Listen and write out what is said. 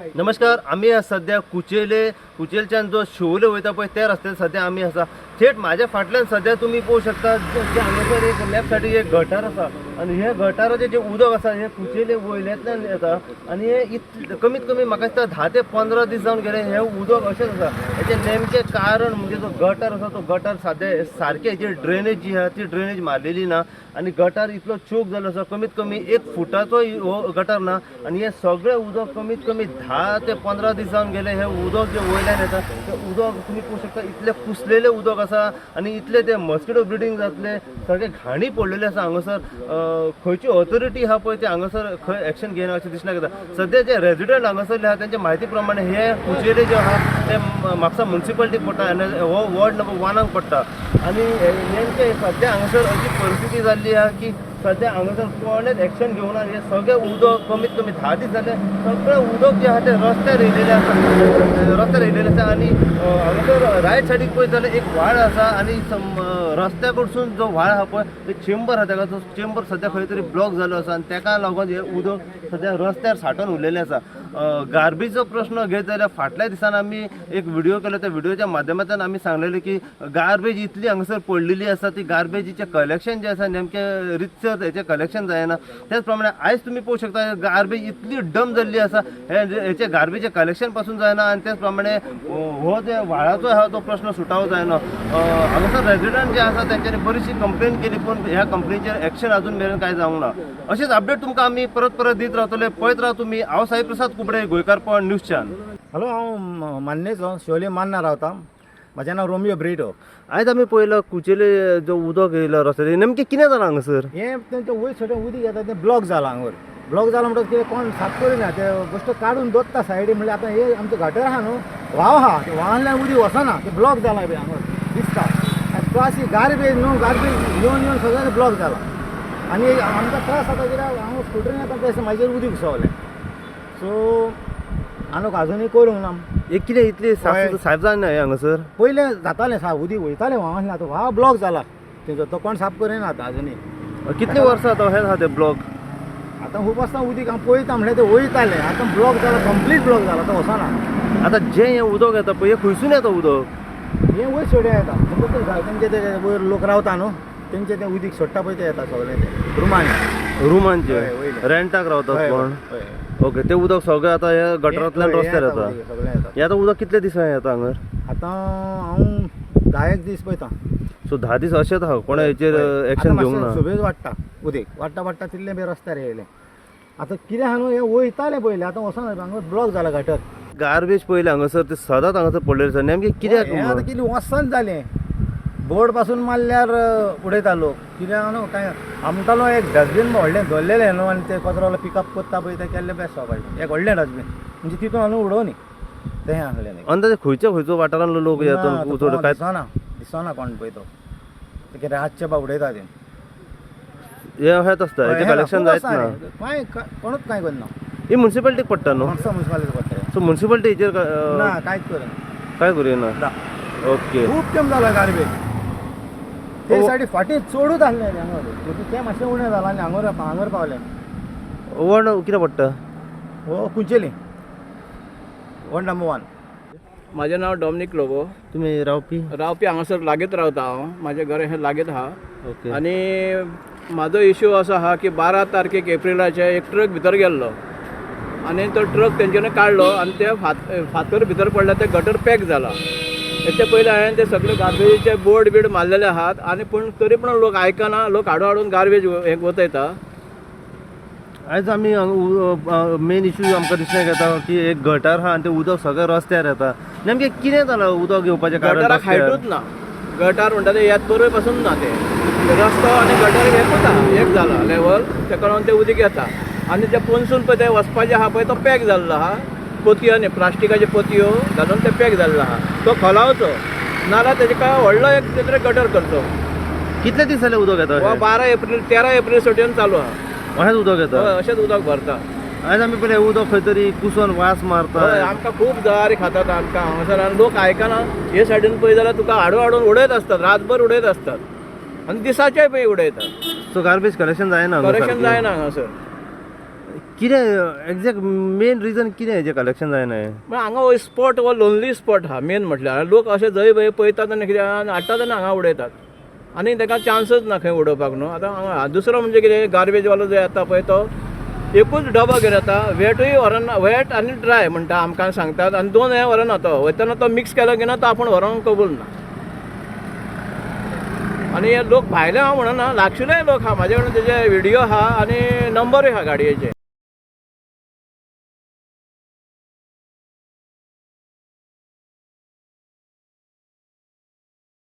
नमस्कार, आमी सध्या कुचेले, कुचेलच्यान जो शिवोले वयता पळय त्या रस्त्यार सध्या आमी आसा. थेट म्हाज्या फाटल्यान सध्या तुमी पळोवंक शकता जे हांगासर एक लेफ्ट सायडीक एक गटर आसा आनी हे गटाराचें जें उदक आसा हें कुचेले वयल्यांतल्यान येता आनी हे कमीत कमी म्हाका दिसता 10 ते 15 दीस जावन गेले हें उदक अशेंच आसा. हेचें नेमकें कारण म्हणजे जो गटर आसा तो गटर सादें सारकें हेची ड्रेनेज जी आहा ती ड्रेनेज मारलेली ना आनी गटर इतलो चोक जाल्लो आसा, कमीत कमी 1 फुटाचो हो गटर ना आनी हें सगळें उदक कमीत कमी 10 ते 15 दीस जावन गेले हें उदक जें वयल्यान येता तें उदक तुमी पळोवंक शकता इतलें कुसलेलें उदक आसा आनी इतलें तें मस्किटो ब्रिडींग जातलें, सगळें घाणी पडलेली आसा हांगासर. खंयची ऑथॉरिटी आहा पळय ती हांगासर खंय एक्शन घेयना अशें दिसना येता. सद्या जे रेजिडंट हांगासरले आहा तेंच्या म्हायती प्रमाणे हे कुचेले जे आहा ते म्हापसा मुन्सिपालिटीक पडटा आनी हो वॉर्ड नंबर 1 पडटा आनी नेमकें सद्या हांगासर अशी परिस्थिती जाल्ली आहा की सद्या हांगासर कोणेच एक्शन घेवना. हें सगळें उदक कमीत कमी 10 दीस जाले सगळें उदक जें आहा तें रस्त्यार येयलेलें आसा, रस्त्यार येयलेलें आसा आनी हांगासर रायट सायडीक पळयत जाल्यार एक व्हाळ आसा आनी रस्त्या कडसून जो व्हाळ आहा पळय ते चेंबर आहा तेका, तो चेंबर सद्या खंय तरी ब्लॉक जाल्लो आसा आनी तेका लागून हें उदक सद्या रस्त्यार सांठोवन उरलेलें आसा. गार्बेजचो प्रश्न घेत जाल्यार फाटल्या दिसान आमी एक व्हिडियो केलो, त्या व्हिडियोच्या माध्यमांतल्यान आमी सांगलेलें की गार्बेज इतली हांगासर पडलेली आसा ती गार्बेजीचें कलेक्शन जें आसा नेमकें रितसर हेचें कलेक्शन जायना. त्याच प्रमाणे आयज तुमी पळोवंक शकता गार्बेज इतली डंप जाल्ली आसा, हेचें गार्बेजचें कलेक्शन पासून जायना आनी त्याच प्रमाणे हो जे व्हाळाचो आहा तो प्रश्न सुटावो जायना. हांगासर रेजिडंट जे आसा तेंच्यांनी बरीचशी कंप्लेन केली पूण ह्या कंप्लेनीचेर एक्शन अजून मेरेन कांय जावंक ना. अशेंच अपडेट तुमकां आमी परत परत दीत रावतले. पळयत राव तुमी. हांव साई प्रसाद कुबडे, गोंयकारपण न्यूज चॅनल. हॅलो, हांव मान्नेचो, शिवोले मान्ना रावता. म्हजें नांव रोमियो ब्रिटो. आयज आमी पळयलो कुचेले जो उदक येयलो रस्त्यार, नेमकें कितें जालां हांगासर? हें तेंचें वयर सगळें उदीक येता तें ब्लॉक जालां हांगर. ब्लॉक जालां म्हणटकच कितें कोण साफ करिना, तें बेश्टें काडून दवरता सायडी. म्हणल्यार आतां हें आमचें गटर आहा न्हू, व्हांव आहा, तें व्हांवांतल्यान उदीक वचना, तें ब्लॉक जालां बी हांगर दिसता. आनी प्लस ही गार्बेज न्हू, गार्बेज येवन येवन सगळें ब्लॉक जालां आनी आमकां त्रास जाता कित्याक हांव स्कुटरीन येता तें म्हाजेर उदीक घुसवलें. सो आनी अजुनूय करूंक ना. एक कितें इतली साफ साफ जायना हें हांगासर? पयलें जातालें साफ, उदीक वयतालें व्हांव, आतां व्हांव ब्लॉक जाला तेंचो, तो कोण साफ करिना आतां अजुनूय. कितले वर्सां आतां हें आहा तें ब्लॉक? आतां खूब आसता उदीक हांव पळयता म्हणल्यार तें वयतालें, आतां ब्लॉक जाला, कंप्लीट ब्लॉक जाला, आतां वचना. आतां जें हें उदक येता पळय हें खंयसून येता उदक? हें वयर सोड्या येता, तेंचे ते वयर लोक रावता न्हू तेंचे तें उदीक सोडटा पळय तें येता सगळें तें रुमांनी. रुमांचे हय, वयले. रेंटाक रावतात कोण? हय. ओके, तें उदक सगळें आतां हे गटरांतल्यान रस्त्यार येता. सगळें येता. हें आतां उदक कितले दिसां येता हांगर? आतां हांव 10 दीस पळयता. सो 10 दीस अशेंच आहा, कोणा हेचेर एक्शन घेवंक ना? सुबेज वाडटा उदीक, वाडटा वाडटा तितलें बी रस्त्यार येयलें. आतां कितें आहा न्हू, हें वयतालें पयलें, आतां वचना, हांगा ब्लॉक जाला गटर. गार्बेज पयलें हांगासर ते सदांच हांगासर पडलेलें आसा, नेमकें कित्याक? हें आतां कितें वचना जालें, बोर्ड पासून मारल्यार उडयता लोक. कितें आहा न्हू, कांय आमटालो एक डस्टबीन व्हडलें दवरलेलें न्हू आनी ते कचरो पिकअप करता पळय तें केल्लें बेस्ट जावपाचें. एक व्हडलें डस्टबीन म्हणजे तितून हाडून उडोवनी तें आहलें. अंदाजे खंयच्या खंयचो वाठारांतलो लोक येता चड काय? दिसना, दिसना कोण पळय तो कितें रातचे बा उडयता ते. हें अशेंच आसता, हेचें कलेक्शन जायत ना. कांय कोणूच कांय करना. ही मुन्सिपालिटीक पडटा न्हू? म्हापसा मुन्सिपालिटी पडटा. सो मुन्सिपालिटी हेचेर ना, कांयच करना. काय करिना? ना. ओके. खूब तेंप जाला गार्बेज ते सायडी फाटीं चडूच आहलें हांगर, तें मातशें उणें जालां आनी हांगर हांगर पावलें. वॉर्ड कितें पडटा? हो कुंचेली, वॉर्ड नंबर 1. म्हाजें नांव डॉमनीक लोबो. तुमी रावपी? रावपी हांगासर लागींच रावता हांव, म्हाजें घर हें लागींच आहा. ओके. आनी म्हाजो इशू असो आहा की 12 तारखेक एप्रिलाचे एक ट्रक भितर गेल्लो आनी तो ट्रक तेंच्यांनी काडलो आनी ते फातर भितर पडले, ते गटर पॅक जाला. हेचे पयलीं हांवें ते सगळे गार्बेजीचे बोर्ड बीड मारलेले आहात आनी पूण तरी पूण लोक आयकना, लोक हाडून हाडून गार्बेज हें वतयता. आयज आमी मेन इशू आमकां दिसण्याक येता की एक गटर आहा आनी तें उदक सगळें रस्त्यार येता. नेमकें कितें जालां उदक येवपाचें कारण? गटराक हायटूच ना, गटार म्हणटा तें येत बरोबर पासून ना, ते रस्तो आनी गटर एकूच आहा, एक जाला लेवल, तेका लागून तें उदीक येता. आनी ते पोनसून पळय ते वचपाचें आहा पळय तो पॅक जाल्लो आहा, पोतयो न्ही प्लास्टिकाच्यो पोतयो घालून ते पॅक जाल्लो आहा, तो खोलावचो नाजाल्यार तेजे काय व्हडलो एक तेजेर गटर करचो. कितले दीस जाले उदक येता? हो 12 एप्रील 13 एप्रील सटेन चालू आहा. अशेंच उदक येता? हय, अशेंच उदक भरता. आयज आमी पळय उदक खंय तरी कुसोन वास मारता. हय, आमकां खूब जळारी खातात आमकां हांगासर आनी लोक आयकना. हे सायडीन पळय जाल्यार तुका हाडून हाडून उडयत आसतात, रातभर उडयत आसतात आनी दिसाचेय पळय उडयतात. सो गार्बेज कलेक्शन जायना? कलेक्शन जायना हांगासर. कितें एग्जॅक्ट मेन रिजन कितें हेजें कलेक्शन जायना हें? म्हळ्यार हांगा हो स्पॉट हो लोनली स्पॉट आहा मेन म्हटल्यार. लोक अशे जंय भंय पळयतात आनी कितें आनी हाडटात आनी हांगा उडयतात आनी ताका चान्सच ना खंय उडोवपाक न्हू. आतां हांगा दुसरो म्हणजे कितें, गार्बेजवालो जो येता पळय तो एकूच डबो घेवन येता, वेटूय व्हरना, वेट आनी ड्राय म्हणटा आमकां सांगतात, आनी दोन हें व्हरना तो, वयतना तो मिक्स केलो की ना तो आपूण व्हरोंक कबूल ना. आनी हे लोक भायले हांव म्हणना, लागशिल्ले लोक आहा म्हाजे कडेन, तेजे व्हिडियो आहा आनी नंबरूय आहा गाडयेचे.